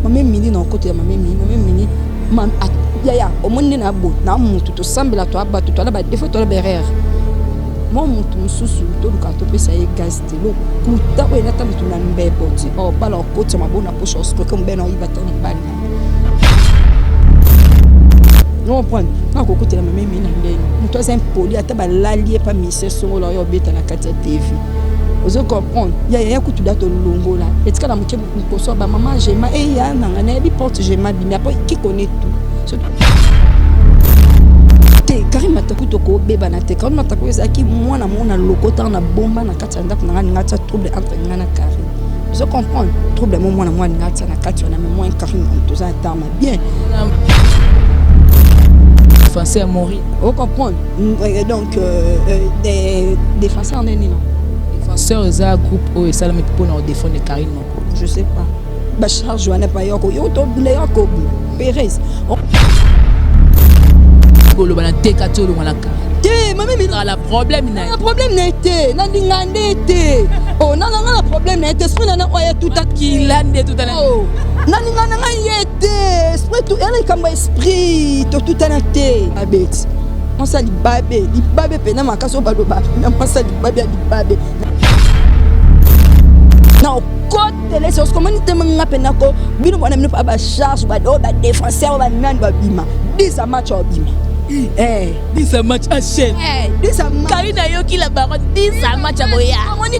Mama Emilie na okotela mama Emilie, mama Emilie ma, yaya omoni nde na bo na mutu tosambela to bato toala ba défaut toala ba erreur. Mwa mutu mosusu toluka topesa ye gaz te lokuta oyo elata motu na mbebo ti obala okotisa maboko na poche oscroke mobali na oyiba ta mobali na comprendre nga kokotela mama Emilie na ndenge moto aza impoli ata balali ye pa mise songola oyo obeta na kati ya tv ozo comprendre ya yaya kutu da tolongola etikala moke mokoso ba mama gema eya eh, nanga nayebi porte gema bimi apo qui connaît tout te Karim Mataku tokobebana te. Karim Mataku ezalaki mwana mona lokota na bomba na kati ya ndako na ngai ninga tia trouble entre ngai na Karim. Ozo comprendre trouble mo mwana mwana ninga tia na kati wana mais moi Karim toza na terme bien. Défenseur Mori. O comprendre donc des défenseurs nini non? Défenseur eza groupe oyo esalami mpona kodefendre Karine moko. Je sais pas. Ba charge wana pa yoko yo to bula yoko Perez. Koloba na teka ti olongwa na Karine. Te mami mi la problème na. Na problème na te, na linga nde te. Oh na na na problème na te, esprit na na oya tout à kila nde tout à Oh. Na linga na ngai ye te, esprit tout ela likambo esprit to tout na te. Abeti. Mwasi ya libabe, libabe pena makasi oyo baloba na mwasi ya libabe ya libabe. Na okotelesi oskomani te nga pena ko bino bwana bino pa ba charge ba oyo ba défenseur oyo ba nani babima. 10 match obima. Eh, 10 match à chaîne. Eh, 10 match. Karine ayoki la baronne 10 match akoya. Amoni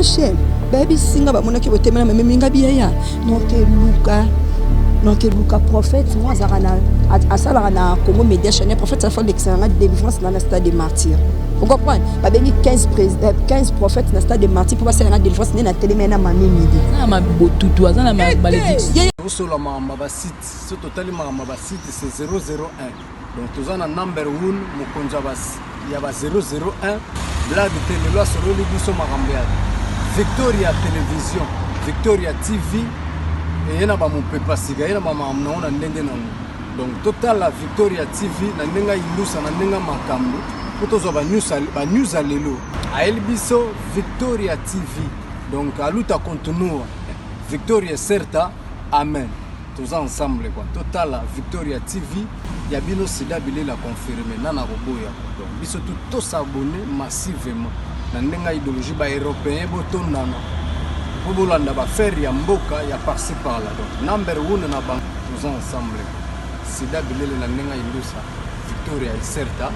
chaîne. Bayebisi nga bamonaki botemela mememi nga biyaya. Donc luka donc luka prophète moi azalaka na asalaka na Congo Media Channel prophète afa lekisa nga délivrance na na stade de martyr. Vous comprenez? Babengi 15 président 15 prophètes na stade de martyr pour basala nga délivrance nde na telemi na mami midi. Aza na mabotutu, aza na malédiction. Osola makambo ya basite so totali makambo ya basite c'est 001 donc toza na number 1 mokonzi ya ba 001 blague te lelo asololi biso makambo ya Victoria Television Victoria TV eye na bamopepa sika ye na bamakambo nango na ndenge nango donc totala Victoria TV na ndenge ayindusa na ndenge makambo mpo tozwa banews ya lelo ayeli biso Victoria TV donc aluta continua Victoria certa amen toza ensemble quoi totala Victoria TV ya bino sida bilela confirme nana koboya donc biso tout tosabonne massivement na ndenge ya idéologie ba européen botondana mpo bolanda bafaire ya mboka ya parci par là donc number one na bango toza ensemble sida bilele na ndenge ya indusa Victoria Iserta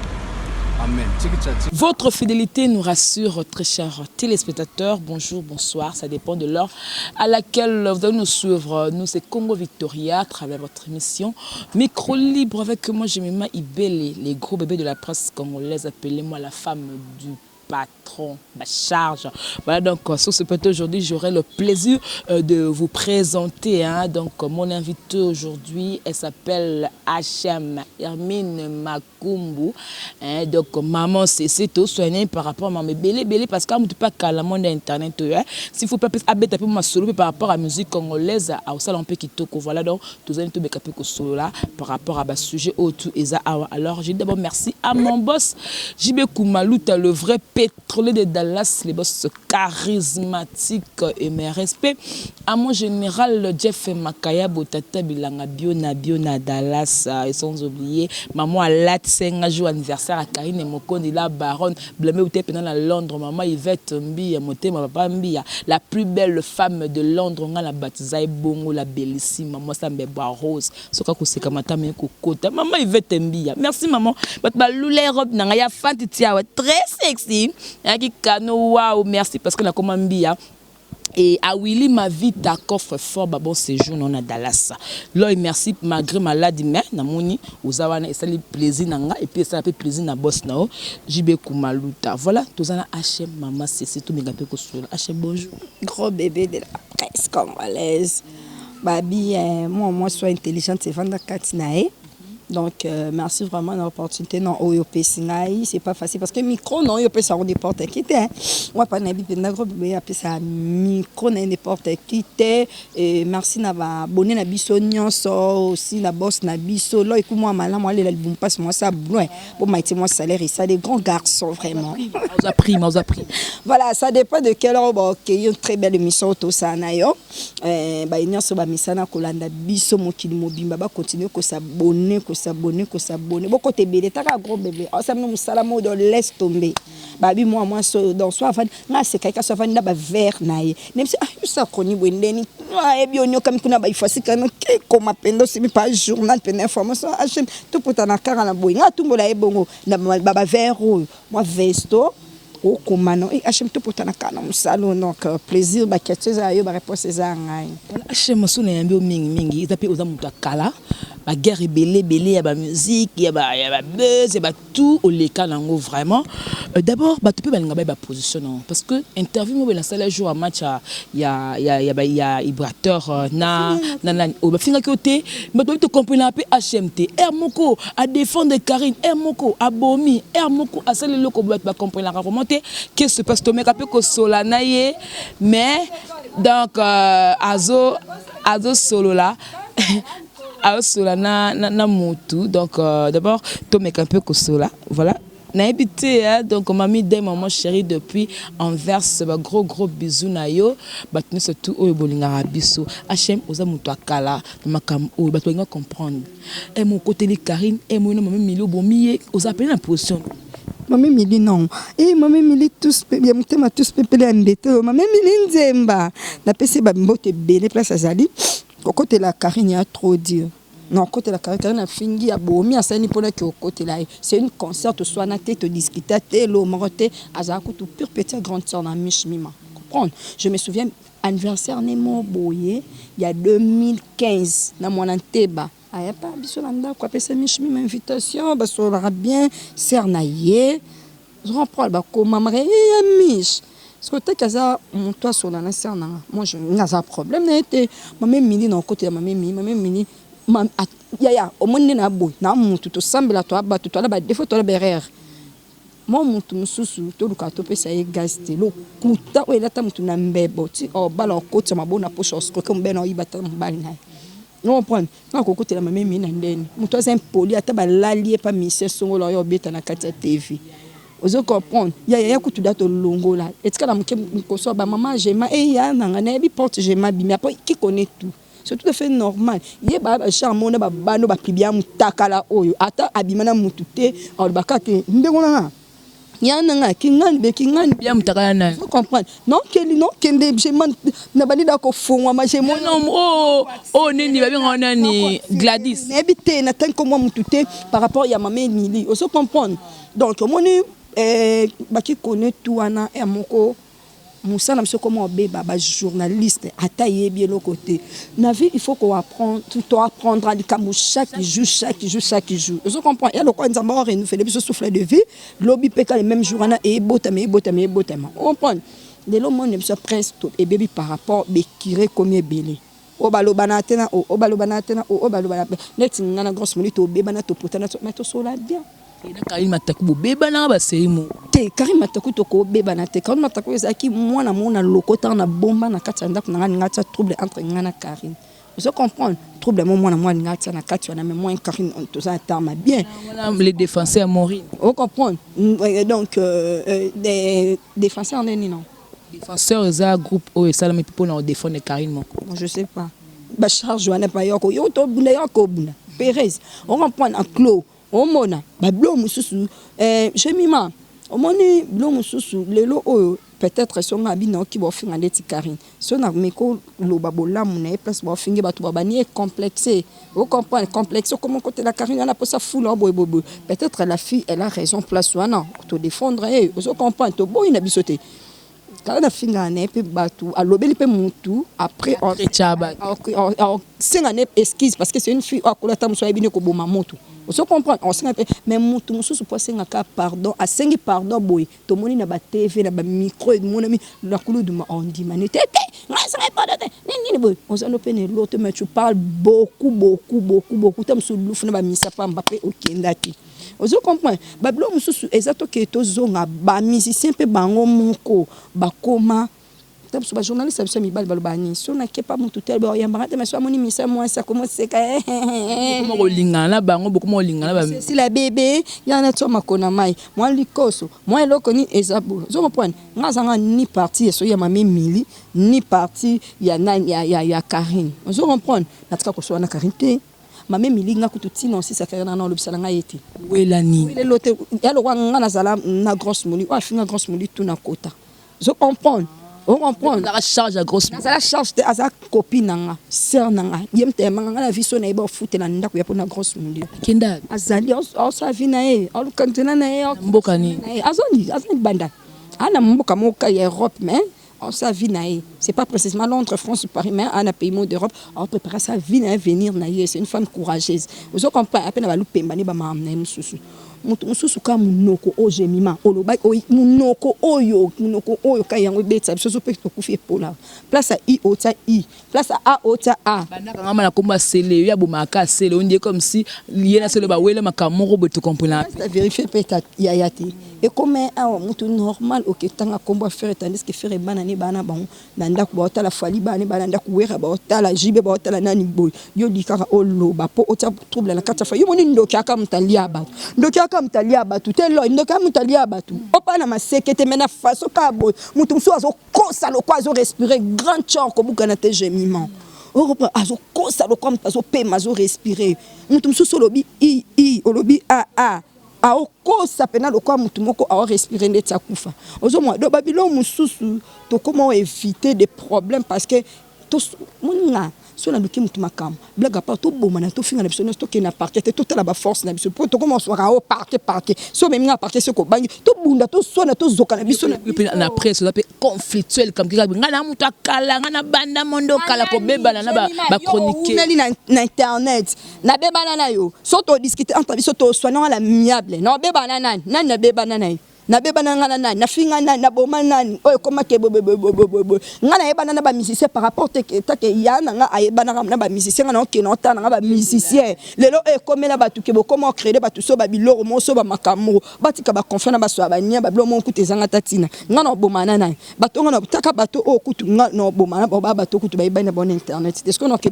amen tchiki Votre fidélité nous rassure, très chers téléspectateurs. Bonjour, bonsoir, ça dépend de l'heure à laquelle vous allez nous suivre. Nous, c'est Congo Victoria, à travers votre émission Micro Libre avec moi, Jemima Ibele, les gros bébés de la presse congolaise. Appelez-moi la femme du patron, ma charge. Voilà, donc sur ce plateau aujourd'hui, j'aurai le plaisir de vous présenter. Hein, donc, mon invité aujourd'hui, elle s'appelle HM Hermine Makumbu. Hein, donc, maman, c'est tout soigné par rapport à maman Belé Belé, parce que pas qu'à monde internet. Hein, s'il faut pas plus abeta ma solo par rapport à la musique congolaise, à ça un peu kitoko. Voilà, donc, tout ça, tout solo là par rapport à sujet autour et ça. Alors, je dis d'abord merci à mon boss JB Koumalouta, le vrai pétrolier de Dallas, les boss charismatiques et mes respects à mon général Jeff Makaya Botata Bilanga Biona Biona Dallas, et sans oublier maman Alat Senga jour anniversaire à Karine Mokondi la baronne Blamé ou pendant à Londres, maman Yvette Mbia Motema papa Mbia, la plus belle femme de Londres, nga la baptisa bongo la bellissime maman Sambe Rose soka koseka matama ekokota maman Yvette Mbia, merci maman bato balula robe na ngai ya fanti tiawa très sexy ayaki kano wow merci parce que nakoma Mbia. Et à Willy Mavita, coffre fort, bah bon séjour non à Dallas. Loy, merci malgré maladie, mais namoni, ozawana et ça lui plaisir nanga et puis ça fait plaisir na boss nao, JB Kumaluta. Voilà, tozana HM maman c'est tout méga pe kosola. HM bonjour. Gros bébé de la presse congolaise. Babi moi sois intelligente c'est vanda kati na ye. Donc merci vraiment na opportunité na oyo opesi ngai. C'est pas facile parce que micro na oyo opesa yango n'importe qui te. Wapa nayebi mpenza gros bébé apesa micro na ye n'importe qui te. Et merci na baabonné na biso nyonso, aussi na boss na biso lo eku mwa malamu alela libumu mpasi mwasi abloin po maiti mwa salaire esali grand garçon vraiment. Oza prime, oza prime. Voilà, ça dépend de quelle heure baokei. Une très belle émission oyo tosala na yo. Baye nyonso bamisana kolanda biso mokili mobimba, bacontinue kos'abonner, kos'abonner, kos'abonner. Bokota ebele taka gros bébé aosamino mosala moko, donc laisse tomber. Babi mwa mwasi oyo, donc so avandi nga asekaki, so avandi na bavere na ye, nayebisi: "Ah, yosa koni boye ndeni ayebi onyokami kuna baifasi kana kekoma mpenza osimi pa journal mpenza information hm topota kaka na boye." Nga atumbola ye bongo na bavere oyo mwa vesto okoma no hm topotana kaka na mosala. Donc plaisir, baquestion eza ya yo, baréponse eza ya ngai. Hm so nayambi yo mingimingi, eza mpe oza moto ya kala, baguerre ebele ebele ya bamusique, ya babuzz, ya batout oleka nango vraiment. D'abord bato mpe balinga bayeba position nango, parce que interview mo boye nasala jour ya match ya Ibrator na nani oyo bafingaki yo te, bato babi tocomprena mpe HMT r moko adéfendre Karine, r moko abomi, r moko asali eloko, bato bacomprenaka vraiment te. Qu'est-ce se passe? Tomeka mpe kosola na ye, mais donc azo azosolola azosola na motu. Donc d'abord tomeka mpe kosola, voilà, nayebi te. Donc mami de maman chérie depuis Anvers, ba gros gros bisous na yo. Bato nyonso tu oyo bolingaka biso, HM oza moto akala na makambo oyo bato balinga comprendre. E mokoteli Karine, e moyino mama Mili obomi ye, oza pene na position. Mama Emili non, e mama Emili tous ya motema, tous pepele ya ndete oyo mama Emili Nzemba, napesi bambote ebele place azali. Kokotela Karine ya trop dire non, okotela Karine, Karine afingi, abomi, asali mpona ke okotela ye, c'est une concert toswana te, todiscuta te, elo moko te. Azala kutu pure petit grande sœur na Miche Mima, comprendre. Je me souviens anniversaire ne mo boye ya 2015 na mwana Nteba, aya pa biso na ndako, apesa Miche Mima invitation, basololaka bien sœur na ye, comprendre, bakomamaka ye ya Miche. Parce que otaki aza moto asola na sœur nanga, moi je naza problème na ye te. Mama Emili na okotela mama Emili, mama Emili yaya, omoni nde na boye na motu tosambela, toya bato, toala badéfaut, toala baerreur. Mwa motu mosusu tolukaka topesa ye gaz te. Lokuta oyo elata motu na mbebo ti obala, okotisa maboko na poche, oscroquer mobali na oyiba ta mobali na ye, comprendre. Nga kokotela mama Emili na ndeni moto aza impoli, ata balali ye pa mission songola oyo obeta na kati ya TV, ozo comprendre. Ya ya kutu da tolongola etikala moke mokoso bamama Gema eya nanga nayebi porte Gema bimi. Après, qui connaît tout, c'est tout à fait normal. Ye baya bacharme wana, babano bapublia mutakala oyo ata abima na mutu te, alobaka te ndenge nanga ya nanga kingani be kingani. Bia mutakala na Faut comprendre non keli non kende Gema na bandi da kofongwama Gema. Non, oh nini babengaka nani, Gladys. Nayebi te, natangi komwa mutu te par rapport ya mama Emili, ozo comprendre. Donc omoni baki connaît tout wana ya moko mosala biso koma obeba bajournaliste, ata yebi eloko te na vie. Il faut koapprendre, toapprendre likambo chaque jour, chaque jour, chaque jour, ozo comprendre. Ya lokola Nzambe arenouveler biso souffle de vie, lobi mpe ka le même jour wana eyebotama, eyebotama, eyebotama, comprendre. Lelo moni biso presque ebebi par rapport bekire ekomi ebele oyo balobana te na oyo balobana te na oyo balobana neti nga na grosse moni tobebana, topotana, mais tosola bien. Na Karine Mataku bobebana baseri mo? Te, Karine Mataku tokobebana te. Karine Mataku ezalaki mwana mo na lokota na bomba na kati ya ndako na nga, alinga atia trouble entre nga na Karine, ozo comprendre. Trouble mo mwana mo alinga atia na kati wana, mais moi Karine toza na terme bien. Wana les défenseurs ya Maureen. O comprendre. Donc défenseur ndeni non. Défenseur eza groupe oyo esalami mpona kodéfendre Karine moko. Bon, je sais pas bacharge wana pa yoko yo tobunda, yoko obunda Perez, o comprendre. En clos omona babilo mosusu Jemima, omoni bilo mosusu lelo oyo peut-être songa abi naoki baofinga ndeti Karine, so na meko loba bolamu na ye place baofingi bato babani ye complexe, ocomprendre, complexe okoma okotela Karine wana mposa fula boye boye boye. Peut-être la fille, elle a raison place wana todéfendre ye, ozo comprendre. Toboyi na biso te kaka na fingaka na ye mpe bato alobeli mpe motu après senga ne excuse parce que c'est une fille oyo akola ata mosu ayebi ne koboma motu. Ozo comprendre? Akosenga mpe, mais mutu mosusu mpo asenga kaka pardon, asengi pardon boye, tomoni na ba TV, na ba micro emonami na kuluduma ondima ne te te, ngai nasengaki pardon te, nini nini boye, oza no mpe na eloko te mais tu parles beaucoup beaucoup beaucoup beaucoup, ta mosusu lufu na ba misa pamba mpe okenda te. Ozo comprendre? Ba biloko mosusu eza tokende tozonga, ba musiciens mpe bango moko bakoma. Ta biso ba journaliste ya biso ya mibali balobaka nini? Soki nake pa mutu te oyamba nga te mais soki amoni misa muasi akomi oseka Bokoma kolingana na bango bokoma kolingana ba Cecile bebe ya na tia makolo na mayi mua likoso mua eloko nini eza boye ozo comprendre nga aza nga ni parti ya soki ya mama Emilie ni parti ya nani ya ya ya Carine ozo comprendre natika koswana na Carine te mama Emilie nga kutu ti na osisa carrière na nga na olobisa na nga ye te Wela nini? Lelo te ya lokola nga nazala na grosse moli oyo afinga grosse moli tout na kota Ozo comprendre? Ozo comprendre? Nazalaka charge ya grosse. Nazala charge te, aza copine na nga, sœur na nga. Ye mutu ayambaka nga na vie so nayeba ofutela ndako ya pona grosse moulure. Akenda. Azali osala vie na ye, aluka nzela na ye. Mboka nini? Azongi, aza libanda. Aza na mboka moko ya Europe mais osala vie na ye. C'est pas précisément Londres, France ou Paris mais aza na pays moko d'Europe, ao preparer sa vie na ye avenir na ye, c'est une femme courageuse. Ozo comprendre? Ape na ba lupemba ne ba makambo na ye mosusu. Moto mosusu kaka munoko oyo Jemima oloba munoko oyo munoko oyo kaka yango ebetisa biso soki pe tokufi epola place ya i otia i place ya a otia a. Banda akangama na kombo ya sele ye abomaka kaka sele on dirait comme si ye na sele bawela makambo moko boye to comprenaka te. Verifier pe yaya te ekoma awa mutu normal oke tanga kombo ya ferre tandis que ferre bana ne bana bango na ndaku bao tala Fally bana ba na ndaku werra bao tala JB bao tala nani boye yo olingi kaka oloba po otia trouble na kati ya foyer yo omoni ndoki aka mutu alia batu ndoki aka mutu alia batu te loy ndoki aka mutu alia batu opa na maseke te mais na façon kaka boye mutu mususu azo kosa lokola azo respirer grand tshor kobukana te gemiment okopa azo kosa lokola mutu azo pema azo respirer mutu mususu olobi i i olobi a a Aokosa pena lokola mutu moko ao respirer ndeti akufa ozo mona donc ba biloko mususu tokoma o eviter des problèmes parce que omoni nga soki naluki mutu makambu blague à part tobomana tofingana biso nionso tokende na parquet te totala ba force na biso po tokoma kosuaka oh parquet parquet soki omemi nga na parquet soki obangi tobunda toswana tozoka na biso na presse oza pe conflictuel comme kaka nga na mutu ya kala nga na banda monde oyo kala kobebana na ba chroniqueur owumeli na internet Nabebana na yo soki to discuter entre biso to soigner ngo à l'amiable nao bebana na nani nani na bebana na ye na bebana nga na nani na finga nani na boma nani oyo ekoma ke boye boye boye boye boye nga na yebana na ba musiciens par rapport te ke ta ke ya na nga ayebanaka na ba musiciens nga nao kende nao tala na nga ba musiciens lelo oyo ekomela batu ke bokoma o creer batu so ba biloko moko so ba makambo moko batika ba conflit na ba swa ba nien ba biloko moko kutu ezanga ata tina nga nao boma na nani Bato nga na taka bato oyo kutu nga na oboma na ba bato kutu bayebani na bango na internet te sikoyo na ke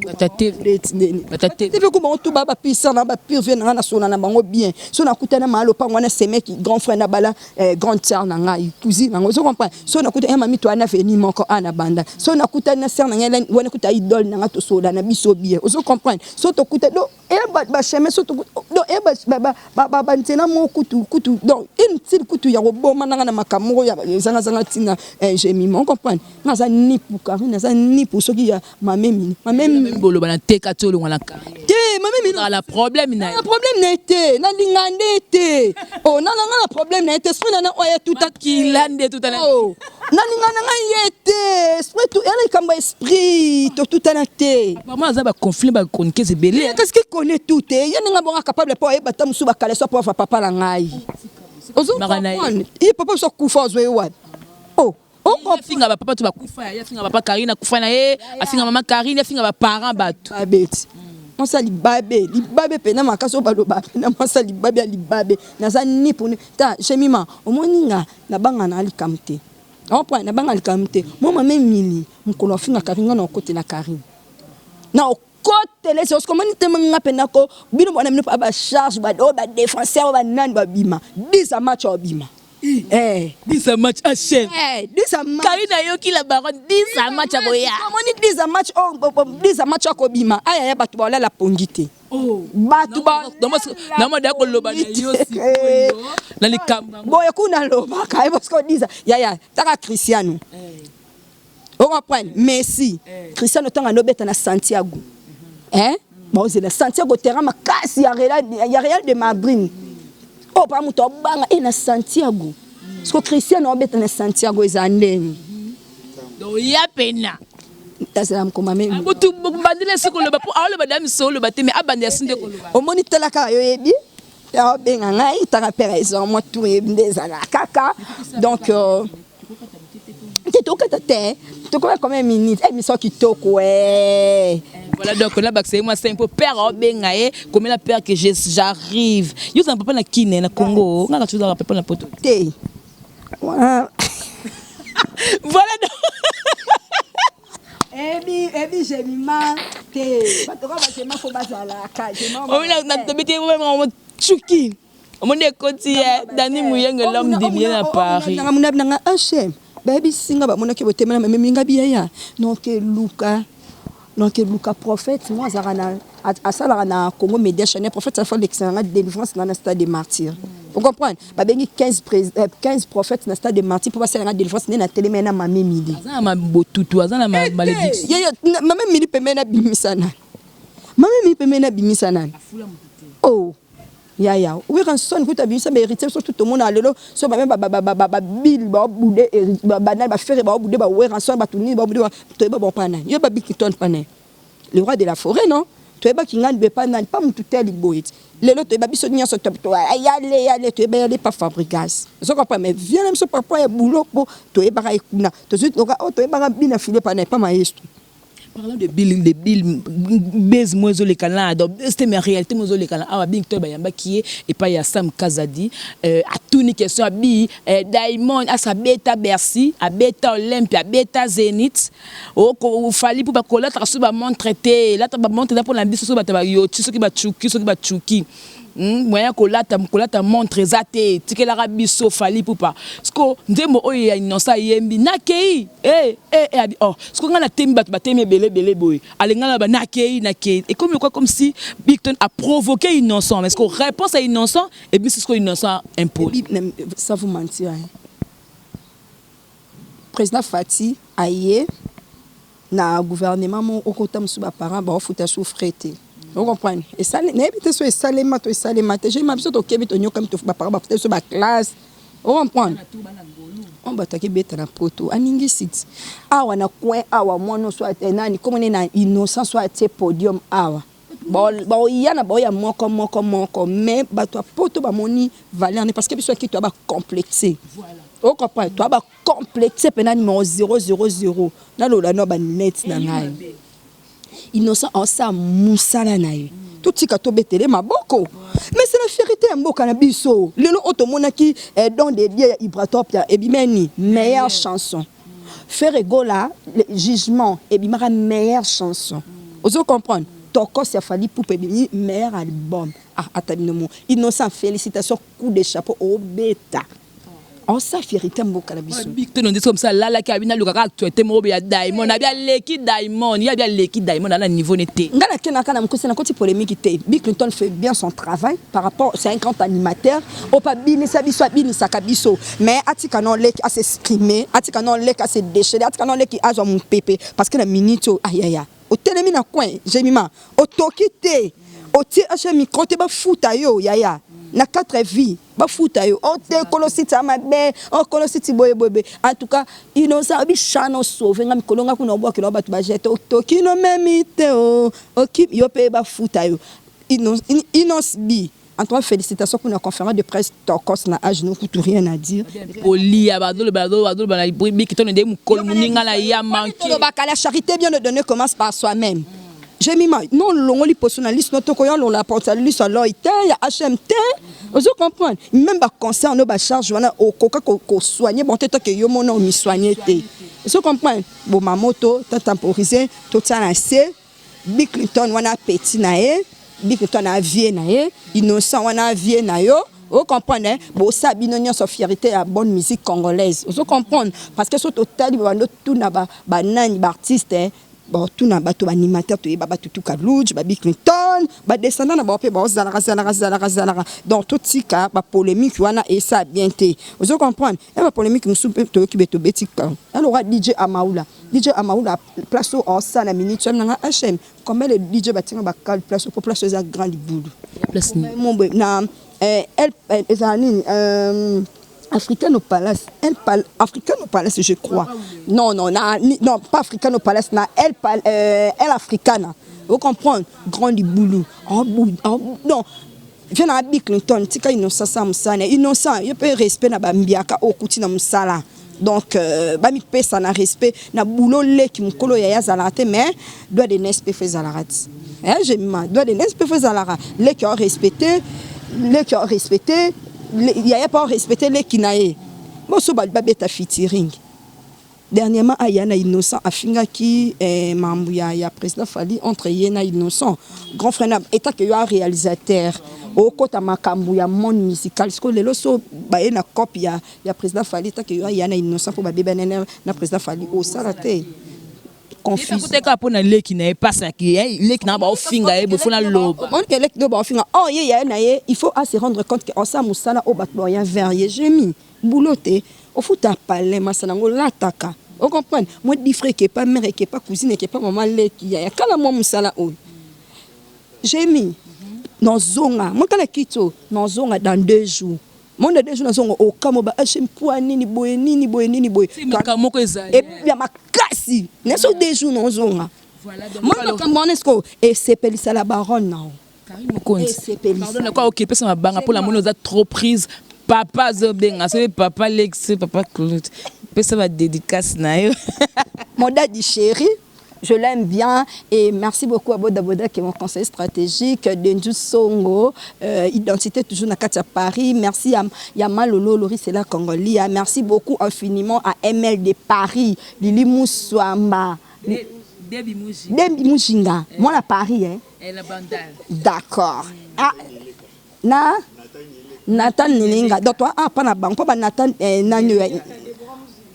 TV ku bango tout ba ba pire na ba pire vie na nga na sona na bango bien so na kutana ma lopango wana semeki grand frère na bala eh, grande sœur na ngai cousine na ngo ozo comprendre so na kutana mami to ana veni moko ana banda so na kutana na sœur na ngai wana kuta idole na nga to sola na biso bien ozo comprendre so to kuta do e ba ba chemin so to do e ba ba ba ba ba nzela moko kutu kutu donc inutile kutu ya koboma nanga na makambo moko ya ezanga zanga ntina eh, jemima o comprendre nga aza ni pour Carine aza ni pour soki ya mame mini mame mini boloba na teka ti olongwa na Carine te mame mini la problème na ye problème na ye te nalinga nde te oh nana nga na problème na ye te esprit nana oyo tuta kila nde tuta na oh nalinga na ngai ye te esprit tu ya likambo esprit totutana te Vraiment aza ba conflit ba chroniqueuse ebele. Qu'est-ce qu'il connaît tout te ye ndenge abonga capable po ayeba ata mosusu bakaleso po ava papa na ngai ozo comprendre ye papa biso akufa ozwa ye wapi oh afinga ba papa to bakufa ye afinga papa Karine akufa na ye afinga mama Karine afinga ba parents bato babeti mwasi ya libabe libabe pena makasi oyo baloba pena mwasi ya libabe ya libabe naza ni poni ta jemima omoni nga nabanga na likambo te Comprends? Na banga likambo te. Moi mama Emily, mokolo afinga Karine nga na okotela Karine. Na okotela esi osiko moni te nga pena ko bino bwana bino pa ba charge ba oyo ba défenseur oyo ba nani ba bima. 10 a match obima. Eh, 10 a match a chaîne. Eh, 10 a match. Karine ayoki la baronne 10 a match akoya. Omoni 10 a match oh 10 a match akobima. Aya ya bato ba lala pongi te. Oh. Bato ba namada koloba na yo sikoyo na likambo boye kuna alobaka ye bosiko diza yaya taka Cristiano eh. Ocomprendre Messi eh. Cristiano ntango andobeta na Santiago eh? Baozela Santiago terrain makasi ya Real, ya Real de Madrid oyo pa moto abanga e na Santiago siko Cristiano abeta na Santiago eza ndenge ya pena. Azala mokoma me. Bandela esi koloba mpo aoloba da miso oloba te, mais abandela esi nde koloba. Omoni, tala kaka, yo yebi, aobenga ngai taka mpe raison mwa tour, yebi nde ezala kaka. Donc te, tokata te, tokoka combien minutes? Émission kitoko e. Voilà, donc là bakisa ye mwa 5 mpo père aobenga ye. Komela père que j'arrive. Yo ozala papa na kine na Congo, ngaka tozalaka papa na Poto. Te. Voilà donc. Ebi Jemima te, bato kaka bajema fo bazalaka. Tobeti tchuki, omoni ekoti ye Dani Muyenge, l'homme de bien à Paris. Nanga nanga hm, bayebisinga bamonaki botema na mememi nga biyaya. Donc eluka, donc eluka prophète mo azalaka na, asalaka na Congo Média Chanel, prophète afa lekisa nanga délivrance na stade de Martyr. Vous comprendre, babengi 15, 15 prophètes na stade de Martyr mpo basalanga délivrance nde na telemi na Mame Mili. Aza na botutu, aza na malédiction. Mame Mili pembeni nabimisa nani? Mame Mili pembeni nabimisa nani? Oh yaya, oyeka nsoni kuta abimisa bahéritier. Surtout tomona lelo so bame babili baobude banani, bafere baobude bawera nsoni, bato nini baobude, toyeba bango mpa nani? Yo babiki tone mpa nani? Le roi de la forêt, non? Toyebaki ngani be pa nani? Pa mutu te liboye ti lelo toyeba biso nyonso yale yale, toyeba yale pa Fabrigas. Ozo comprendre? Mais viens na biso papa ya boulot mpo toyebaka ye kuna, tozwi toka oyo toyebaka bina file pa na ye pa maestro. Parlant de Bill, de Bill, base mo ezoleka na, donc c'était mais réalité mo ezoleka na awa. Bing to bayambaki ye epai ya Sam Kazadi, atuni question abi Diamond asa abeta Bercy, abeta Olympia, abeta Zénith. Ofali mpo bakolataka soki bamontre te, elata bamontre eza mpona biso soki bato bayoti, soki bacuki, soki bacuki moyen kolata montre eza te, tikelaka biso Fally Ipupa. Siko nzembo oyo ya Innocent ayembi nakei abi oh, siko ngai natemi, bato batemi ebele ebele boye, alenga na ba nakei nakei, ekomi lokwa comme si Bigton a provoqué Innocent. Mais siko réponse ya Innocent ebisi siko Innocent impoli. Ça vous mentir, hein? Président Fati aye na gouvernement mo okota mosusu, baparent baofuta souffre te. Ocomprendre? Nayebi te so esalema to esalema te. Jema biso tokebi, tonyokami, baparent bafuta biso baclasse. Ocomprendre? Oyo bato akebeta na Poto, aningisi ti awa na coin awa, mwana so nani komone na Innocent so atie podium awa, baoya na baoya moko moko moko. Mais bato ya Poto bamoni valeur ne, parce que biso aki toya bacomplexe. Ocomprendre? Toya bacomplexe mpena numéro 000. Nalola no baneti na ngai, Innocent aosala mosala na ye, totika tobetele maboko. Mais c'est la fierté ya mboka na biso. Lelo oyo tomonaki Don de Dieu ya Ibratopia ebimeni meilleure chanson, Ferre Gola Jugement ebimaka meilleure chanson. Ozo comprendre? Tokos ya Fally Ipupa ebimi meilleur album. Ah, ata bino mo Innocent, félicitation, coup de chapeau, obeta osa fierté mboka na biso. Big Tono ndesi comme ça alalaki, abi nalukaka actualité moko ya Diamond, abi aleki Diamond, ye abi aleki Diamond ana niveau ne te. Nga nakendaka na mokosi, nakoti polémique te. Bill Clinton fait bien son travail par rapport, c'est un grand animateur oyo mpe abinisa biso, abinisaka biso. Mais atika na oleki as'exprimer, atika na oleki ase déchaîner, atika na oleki azwa mopepe, parce que na minute oyo ayaya otelemi na coin Jemima, otoki te, otie ache micro te, bafuta yo yaya na 4 vie, bafuta yo o te, kolo siti ya mabe o kolo siti boye boye boye. En tout cas Innocent abi chana osauve nga mikolo nga kuna obwakela bato bajete, otoki no memi te o oki yo mpe bafuta yo. Innos B, en tout cas félicitations pour la conférence de presse tokos na age no kutu, rien à dire. Polia bazoloba bazoloba na Biki Tono nde mokolo moninga na ya manke. Tolobaka, la charité bien ordonnée commence par soi-même. Jemima non longoli poso na liso no, tokoya longola porte liso aloi te ya hm te. Ozo comprendre? Même baconcert no, bacharge wana okoka kosoigne bon te, toke yo mona omisoigne te. Ozo comprendre? Boma moto to temporiser, totia na se. Bill Clinton wana petit na ye, Bill Clinton avie na ye, Innocent wana avie na yo. Ocomprendre? Bosala bino nyonso fierté ya bonne musique congolaise. Ozo comprendre? Parce que so totali bando tuna banani, baartiste batuna bato, baanimateur, toyeba batutuka luge, babi Clinton, badescendant na bango mpe baozalaka zalaka zalaka zalaka. Donc totika bapolémique wana, esa bien te. Ozo comprendre? E bapolémique mosusu mpe toyoki be tobeti kan alora DJ Amaula, DJ Amaula place oyo aosala minute oyo nanga hm, combien de DJ batinga bakale place po place oyo eza grand libulu na ezala nini. Africano Palace, El Pal, Africano Palace, je crois. Non, non, na, non, pas Africano Palace, na El, El Africana. Vous comprenez? Grand Liboulou. Oh, oh, non. Viens na Bill Clinton, tika Innocent sa mosala. Innocent, yo pe respect na bambiaka okuti na mosala. Donc bamipesa na respect na boulot leki mokolo ya azalaka te, mais droit d'aînesse mpe fo ezalaka ti. Eh, jemima, droit d'aînesse mpe fo ezalaka. Leki ao respecte, leki ao respecte yaya, mpe ao respecte leki na ye. Boso babeta featuring dernièrement, aya na Innocent afingaki mambo ya président Fally. Entre ye na Innocent, grand frère na etake yo a réalisateur, okota makambo ya monde musical. Sikoyo lelo so baye na cope ya président Fally, etake yo aya na Innocent mpo babebana na président Fally, osala te. Confuse mpo na leki na ye, pasaki leki na baofinga ye bofo na loba. Onke leki no baofinga or ye yaya na ye, il faut à se rendre compte que osala mosala oyo bato baoya vers ye. Jemi boulot te, ofuta palais masala yango olataka, ocomprendre? Mwa difre ekepa mare, ekepa cousine, ekepa mama leki, yaya kala mwa mosala oyo. Jemi nozonga mwa kala kiti oyo, nozonga dans 2 jours, monde 2 jours nazonga okamo ba hm poa nini boye, nini boye, nini boye. Makambo moko ezali. Ya makasi neso 2 jours nozonga mwa makambo wana. Eske esepelisa la baronne nao? Esepelisa kwa okepesa mabanga mpo na moni oza trop prise. Papa azobenga soki papa Lex, papa Claude, pesa badédicace na yo. Mon daddy chéri, je l'aime bien et merci beaucoup à Boda Boda qui est mon conseiller stratégique, Denju Songo, identité toujours na kati ya Paris. Merci à Yama Lolo Lori, c'est la Congolia. Merci beaucoup infiniment à ML de Paris, Lili Moussouamba. Debbie Mujinga. Debbie Mujinga, moi la Paris, hein. Et la bandale. D'accord. Ah, na Nathan Nilinga. Donc toi, ah, pas na banque, pas Nathan, nani,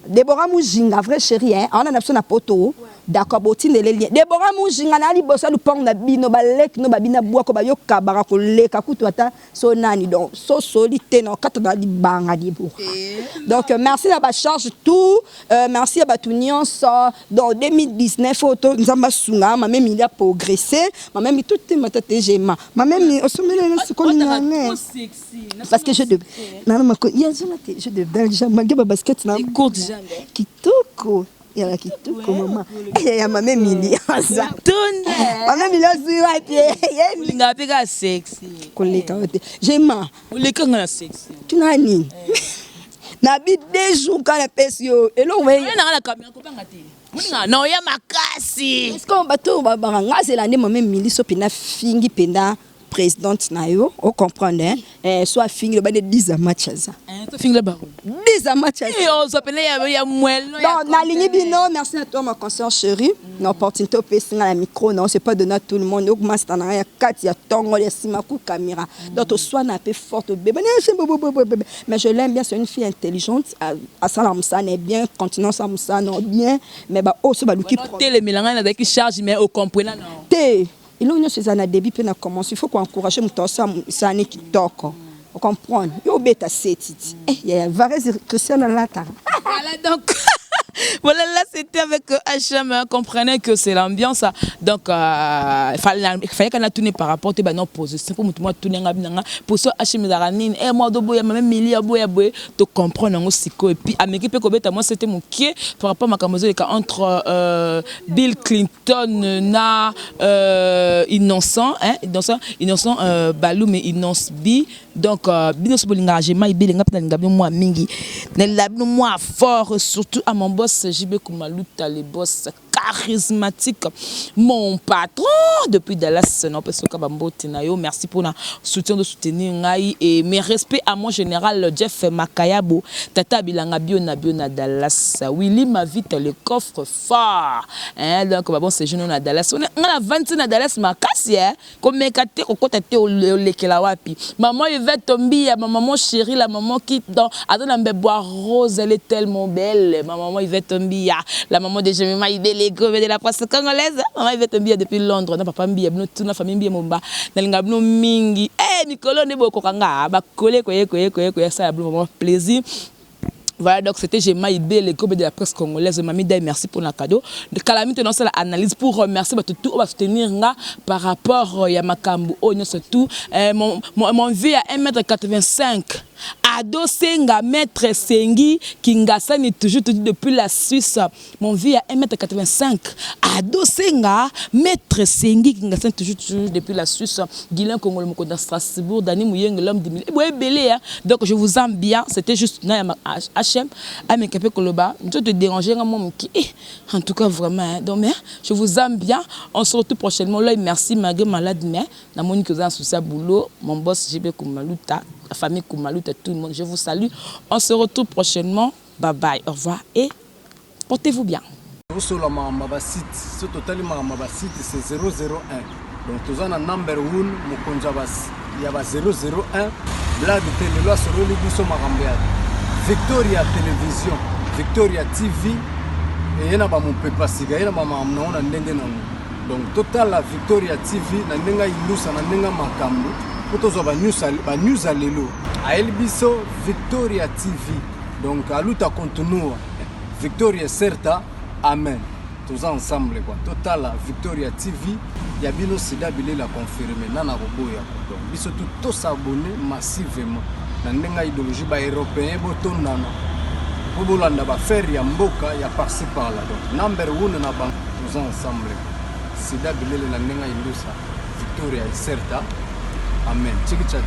Deborah Mujinga, vrai chérie, hein. On a na poto. D'accord, botindele lien. Deborah Mujinga na liboso lupango na bino baleki no babina bwako bayoka baka koleka kutu ata so nani, donc so soli te na kata na libanga Deborah. Donc merci na ba charge tout, merci à bato nyonso. Donc 2019 oyo to Nzambe asunga mama Emilie a progressé, mama Emi tout te mata te gema. Mama Emi osomeli na sikoyo nane. Parce que je de nana mako yazona te, je de belles jambes malgré ba basket na courtes jambes. Kitoko yala kitoko mama ya mama Emilie aza. Mama Emilie azwi wapi? Olingaka mpe kaka sexy. Koleka yo te, jema. Olekanga na sexy. Tuna nini nabi 2 jours kaka napesi yo eloko. Nanga na caméra kobanga te, moninga na oya makasi. Parce que bato babanga nga azela nde mama Emilie so mpenza fingi mpenza présidente na yo, ocomprendre, hein? Eh, so afingi loba nde 10 a match aza. Tofingila bango. 10 a match aza. Ozwa pene ya mwelo. Donc nalingi bino, merci à toi ma conscience chérie na opportunité opesi nga na micro. Non, c'est pas donné à tout le monde. Okomasta na ngai ya kati ya ntongo ya nsima ku caméra, donc toswana mpe forte obeba, mais je l'aime bien, c'est une fille intelligente, asala mosala na bien, continue asala mosala na bien, mais baoyo so baluki Telemela ngai, nazalaki charge, mais ocomprena na te. Eloko nyonso eza na début mpe na commence, il faut koencourage moto asala mosala ne kitoko, ocomprendre? Yo obeta seti ti yaya Varese Christian alataka. Voilà, donc voilà, là c'était avec HM, comprenez que c'est l'ambiance. Donc, il fallait qu'on a tourné par rapport à non position pour moi tourner pour ça HM zaranine et moi do boya même milia boya boya to comprendre ngo siko. Et puis ameki pe kobeta moi c'était mon qui par rapport à makambo entre Bill Clinton na Innocent, hein, Innocent, Innocent Balou, mais Innocent B. Donc bino so bolinga jema ibele nga pena linga bino moi mingi. Na bino moi fort, surtout à mon boss JB Kumaluta, le boss charismatique, mon patron depuis Dallas, non parce que bambote na yo, merci pour la soutien de soutenir ngai et mes respects à mon général Jeff Makayabo, tata bilanga bio na bio na Dallas, Willy Mavita le coffre fort, hein. Donc bah bon séjour na Dallas, on a 26 na Dallas makasi, hein, komeka te kokota te olekela wapi. Maman Yvette Tombia, ma maman chérie, la maman qui dans aza na bois rose, elle est tellement belle, ma maman Yvette Tombia, la maman de Jemima Ibele de la presse congolaise, maman Yvette Tombia depuis Londres, na papa Mbia bino tuna famille Mbia momba nalinga bino mingi. Eh, mikolo nde bokokanga bakole koye koye koye koye, ça vraiment plaisir. Voilà, donc c'était Gemma Ibé, le groupe de la presse congolaise. Mami Day, merci pour le cadeau. De Calamité, non, c'est l'analyse pour remercier bah, tout, on va soutenir nga par rapport à makambo, oh, surtout, mon vieux à 1m85. Ado Senga, Maître Sengi, Kingasani, toujours, toujours depuis la Suisse. Mon vie à 1m85. Ado Senga, Maître Sengi, Kingasani, toujours, toujours depuis la Suisse. Guilain Congolo, Mokonda Strasbourg, Dani Mouyeng, l'homme du milieu. Belé, hein. Donc, je vous aime bien. C'était juste HM, Amekape Koloba. Je te déranger, en tout cas, vraiment. Hein. Donc, mais, je vous aime bien. On se retrouve prochainement. Là, merci, malgré malade, mais, na moni que vous avez boulot, mon boss JB Koumaluta, la famille Koumaluta, tout le monde, je vous salue. On se retrouve prochainement. Bye bye, au revoir et portez-vous bien. Osola makambo basite, so totali makambo basite, c'est 001. Donc toza na number 1, mokonzi ya ba 001, blague te. Lelo asololi biso makambo ya Victoria Télévision, Victoria TV, eye na bamopepa sika, ye na bamakambo nango na ndenge nango. Donc totala Victoria TV na ndenge ayindusa, na ndenge makambo, mpo tozwa banews ya lelo. Ayeli biso Victoria TV. Donc aluta continua, victoria certa, amen. Toza ensemble quoi. Totala Victoria TV ya bino, sida bilela confirme nana koboya. Donc biso tu tos'abonner massivement na ndenge ya idéologie. Baeuropéen botondana mpo bolanda baaffaire ya mboka ya par-ci par-là. Donc number one na bango, toza ensemble. Sida bilele na ndenge ya indusa, victoria certa, amen. Chiki cha.